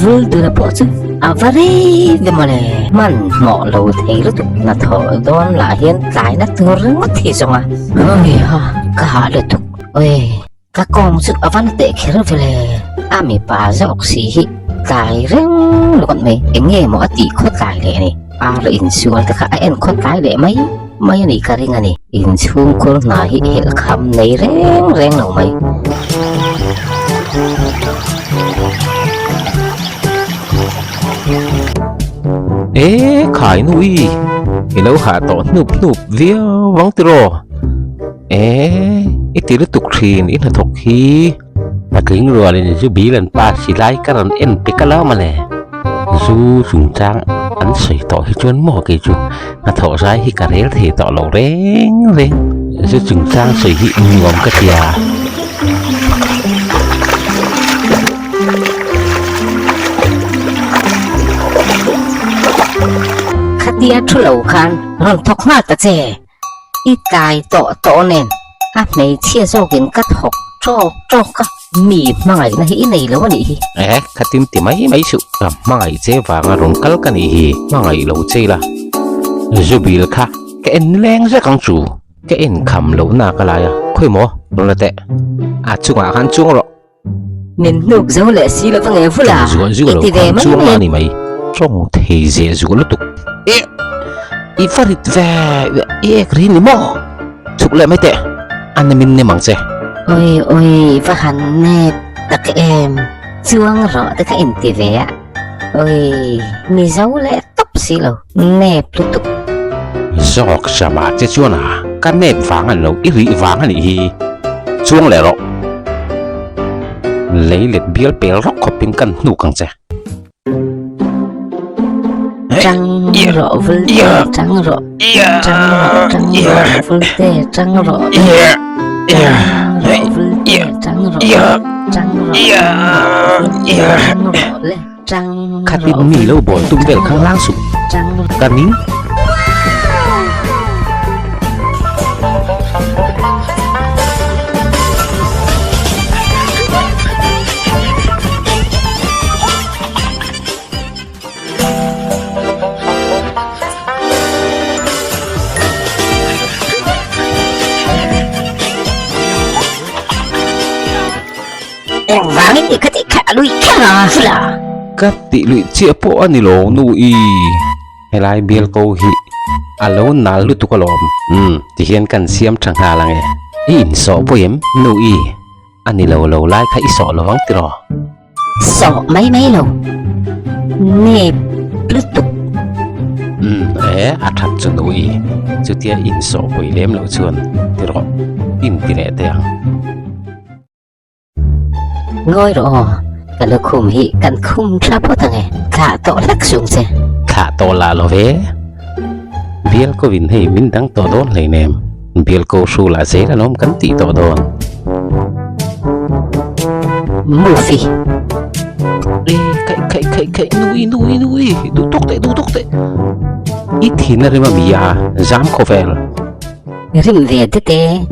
Vuldula pawh chu a va rei ve mawle. Hmanhmawh lo thei lutuk hnathawh dawn lah hian tlaina tur ringawt hi zawng a. Hawiha, ka hah lutuk. Awi, ka kawng chu a va na teh kher vele. A mipa zawk si hi tlai reng luat mai. Eng nge maw a tih khaw tlai leh ni? Ar insual te kha a en khaw tlai leh mai mai a nih ka ring a ni. Inchhungkhur hna hi helh kham nei reng reng lo mai. E khai nu i, i lo hah tawh hnup hnup viau vang tiraw? E, i ti lutuk thin i hnathawk hi. Patling rualin zu bil an pass hi lai ka rawn en pek a lo mawle. Zu chungchang an sawi tawh hi chuan maw kei chu hnathawh zai hi ka rel thei tawh lo reng reng. Zu chungchang sawi hi nuam ka tia. Khatia thu lo khan rawn thawk nghal ta che. I tlai tawh tawh nen a hmeichhia zawkin ka thawk tawk tawk a, mi hmangaihna hi i nei lo a nih hi. Eh, khatin ti mai mai suh, ka hmangaih che vanga rawn kal ka nih hi, hmangaih lo che ila. Zubil kha ka en leng zek ang chu, ka en kham loh na ka lai a, khawi maw rawn la teh, a chungah khan chuang rawh. Min hnuk zo leh si lo va nge vula, i ti ve mai mai a. Ni mai, tawng thei zeh zual lutuk. E, i va rit ve, i ek ri ni maw? Chhuk leh mai teh, a na min nem ang che. Oi oi, va han nep tak em, chuang rawh te kha in ti ve a. Oi, mi zo leh tawp si lo, nep lutuk. Zawk sama che chuan a, ka nep vang a ni lo, i rih vang a nih hi. Chuang leh rawh. Lei let bial pel rawk khawpin kan hnuk ang che. Tang rawh vul te, tang rawh, tang rawh, tang rawh vul te, tang rawh, tang rawh vul te, tang rawh, tang rawh, tang rawh le, tang rawh. Khatin mi lo bawl tum vel khang lang suh. Ka ning. Engvangin i ka tih kha a lui kher a fula. Ka tih luih chiah pawh a ni lo nu i helai bial ko hi a lo nal lutuk alawm. Umm tihian kan siam tha nghal ang e. I insawh pawh em nu i a ni lo lo lai kha i sawh lovang tiraw? Sawh mai mai lo. Nep lutuk. Umm e, a that chu nu i. Chutia in sawh pui lem loh chuan ti rawh, in ti leh teh ang. Ngawi rawh aw, ka lukhum hi kan khum tha phawt ang e, thlah tawh hlek sung che. Thlah tawh lah lo ve. Bial ko in hei min dang tawh dawn hleinem, bial ko hru lah zel alawm kan tih tawh dawn. Movie. E khaih khaih khaih khaih nui nui nui duh tawk teh duh tawk teh i thin a rim a mi a zam khawvel. Rim ve det e,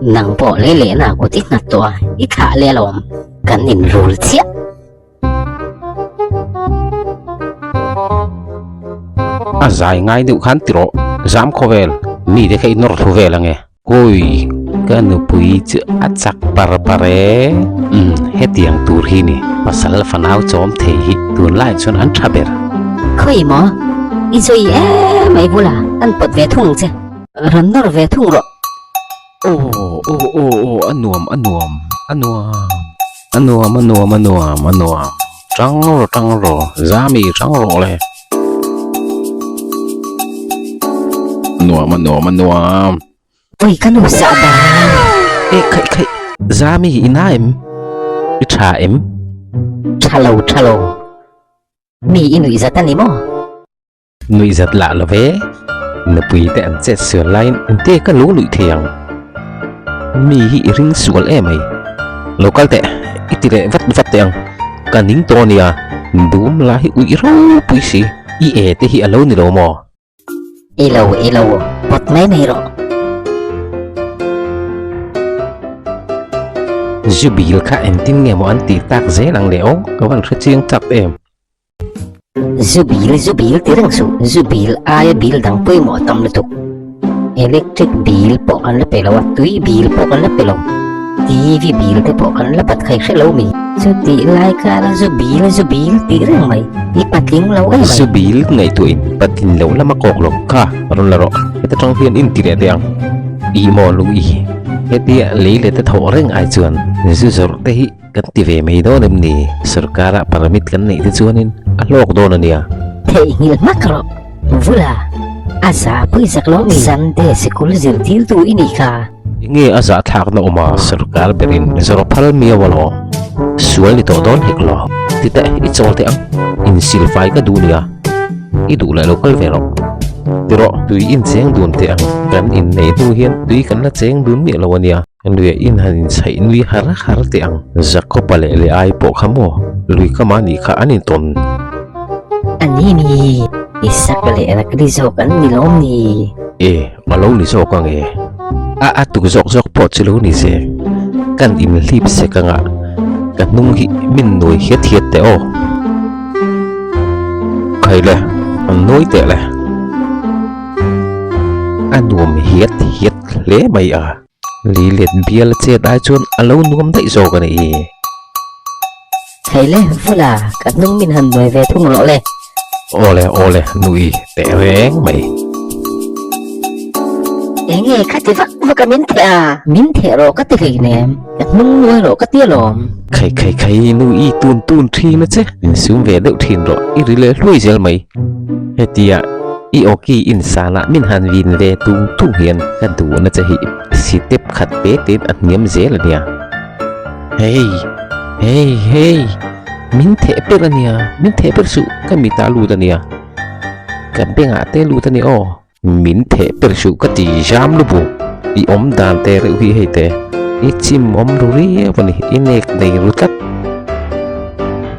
nang pawh lei leh na kut i nghat tawh a i thlah leh alawm kan inrul chiah. A zai ngai deuh khan ti rawh, zam khawvel mi te kha i nawr thlu vel ange. Awi, ka nupui chu a chak par par e. Umm, hetiang tur hi ni, pasal fanau chawm thei hi tunlai chuan an tha ber. Khawi maw? I zui em mai bula kan pawt ve thung ang che, rawn nawr ve thung rawh. Aw aw aw aw a nuam a nuam a nuam a nuam a nuam a nuam a nuam tang rawh tang rawh zami tang rawh le a nuam a nuam a nuam Ui ka nu sah dan e khaih khaih zami i na em i tha em tha lo tha lo mi i nuih zat a ni maw. Nuih zat lah lo ve, nupui te an chet sual laiin engte ka lo luih thei ang. Mi hi i ring sual em ai. Lo kal teh, i ti leh vat vat teh ang. Ka ning tawh a nia, dum la hi uih ropui si, i e te hi a lo ni lo maw? I lo, i lo, pawt mai mai rawh. Zubil kha engtin nge maw an tih tak zel ang le aw, ka van hre chiang chak em. Zu bil zu bil ti reng suh, zu bil aia bil dang pawimawh a tam lutuk. Electric bil pawh kan la pe lo a, tui bil pawh kan la pe lo, TV bil te pawh kan la bat khai hre lo mi. Chutih lai kara zu bil zu bil tih reng mai, i patling lo em mai. Zu bil ngaihtuahin patlin loh lama kawk lo kha rawn la rawh, heta tang hian in ti leh teh ang. Ih maw lung i, hetia lei leh te thawh reng ai chuan zu zawrh te hi Kan ti ve mai dawn em ni? Sorkara permit kan neih te chuanin a hlawk dawn a nia. Theihnghilh hmak rawh. Vula, a zah pui zak lo mi? Sunday sikul zirtirtu i nih kha. Enge a zah thlakna awm a? Sorkar berin zawr phal miau alaw? Sual ni tawh dawn hek lo. Ti teh, i chawl teh ang. Insilfai ka duh nia. I duh leh lo kal ve rawh. Ti rawh, tui in cheng dun teh ang. Kan inneih hnu hian tui kan la cheng dun miah lo a nia. Luia in han inchhaih nui har har teh ang. Jakob-a leh Leai pawh kha maw lui kama nih kha an intawn. A ni mi, Isak leh Rakli zawk an ni lawm ni? E, a lo ni zawk ang e. A a tuk zawk zawk pawh chu lo ni ze. Kan inhlip sek anga ka hnung hi min nuai hiat hiat teh aw. Khai le, an nuai teh le. A nuam hiat hiat hle mai a. Lei let bial chet ai chuan a lo nuam daih zawk a ni. Thei le, Vula, ka hnung min han nuai ve thung rawh le. Awle, awle, nui teh reng mai. Enge kha ti vak vak a min theh a? Min theh rawh ka ti hleinem, ka hnung nuai rawh ka ti alawm. Khai khai khai, nui tun tun thin a che. Insum ve deuh thin rawh, i ri leh hluai zel mai. Hetia. I awki insanah min han vin ve tung tung hian ka duhna che hi sitep khat te tein a hniam zel a nia. Hey! Hey! Hey! Min theh ber a nia, min theh ber suh, ka mitah lut a nia, ka bengah te lut a nia aw. Min theh ber suh ka ti zam lubu, i awm dan te reuh hi hei te, i chim awm ru riau a ni, i nek nei ru tlat.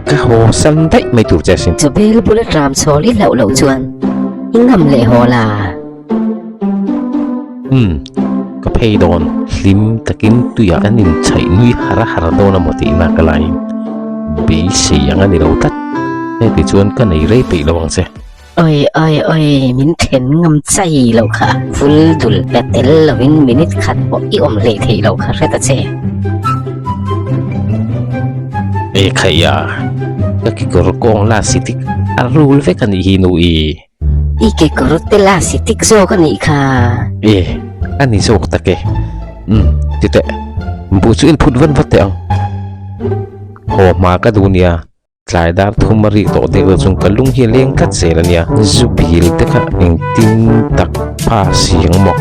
Ka haw san daih mai tur che asin. Chawbel bula tram chhawl i hlauh loh chuan i ngam leh haw la. Umm, ka phei dawn. Hlim takin tuiah kan inchhaih nui har har dawn a maw tihna ka laiin beisei ang a ni lo tlat. Heti chuan ka nei rei peih lo ang che. Oi oi oi, min then ngam chai loh kha. Vul dul la tel lovin minute khat pawh i awm hlei theih loh kha hre ta che. E khaia, ka kekawr kawng la si tik a rul vek a nih hi nu i. I kekawr te la si tik zawk a nih kha. E, a ni zawk tak e. Umm, ti teh, buh chu inphut vat vat teh ang. Haw hma ka duh nia. Tlai dar thum a rik tawh deuh lo chung ka lung hi a leng tlat zel a nia. Zu bil te kha engtin tak pa si ang maw?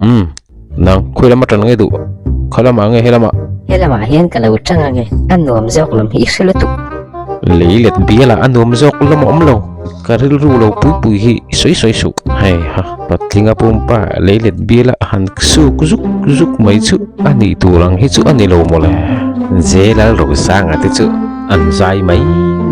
Umm, nang khawi lama tan nge duh? Kha lamah nge he lamah? He lamah hian ka lo tang ange, a nuam zawk lam hi i hre lutuk. Lei let bialah a nuam zawk lam a awm lo. Ka rilru lo pui pui hi i sawi sawi suh. Hei ha, patlinga pumpa lei let biala han suk zuk zuk mai chu a nih tur ang hi chu a ni lo maw le. Zelal Rosanga te chu an zai mai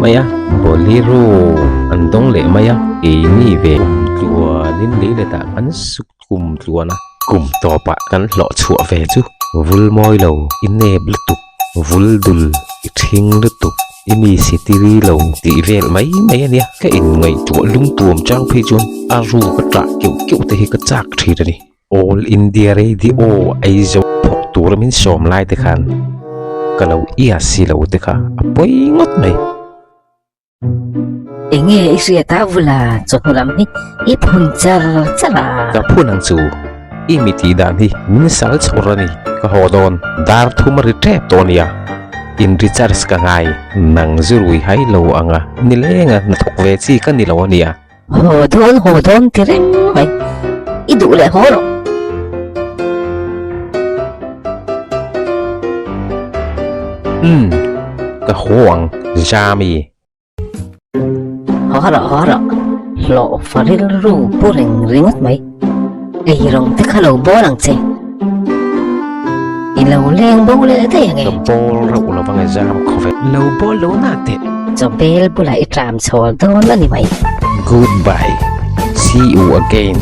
mai a, Bolero an dawng leh mai a, keini ve tluanin lei letah kan suk kum tluan a. Kum tawpah kan hlawh chhuah ve chu vul mawi lo, i nep lutuk, vul dul, i thing lutuk. I mi sitiri lo tih vel mai mai a nia. Ka inngaihtuah lungtuam chang phei chuan a ru ka ṭah keuh keuh te hi ka chak ṭhin a ni. All India Radio Aizawl thawk tura min sawm lai te khan ka lo ia si lo te kha a pawi ngawt mai. Enge i hriat a vula chawhnu lam hi i phun char char a. Ka phun ang chu i mi tih dan hi min sal chhawr a ni. Ka haw dawn dar thum a ri ṭep tawh a nia. In recharge ka ngai, nang zu rui hai lo anga nilenga hnathawk ve chi ka ni lo ania. Haw dawn haw dawn ti reng mai, i duh leh haw rawh. Umm, ka haw ang Jami. Haw rawh haw rawh, hlawh fa rilru pu reng ringawt mai. Ei rawng te kha lo bawl ang che. I lo leng bo leh daih ang e. Ka bawl reuh lo vang e zam khawve. Lo bawl lo na teh. Chawbel bulah i tram chhawl dawn a ni mai. Goodbye. See you again.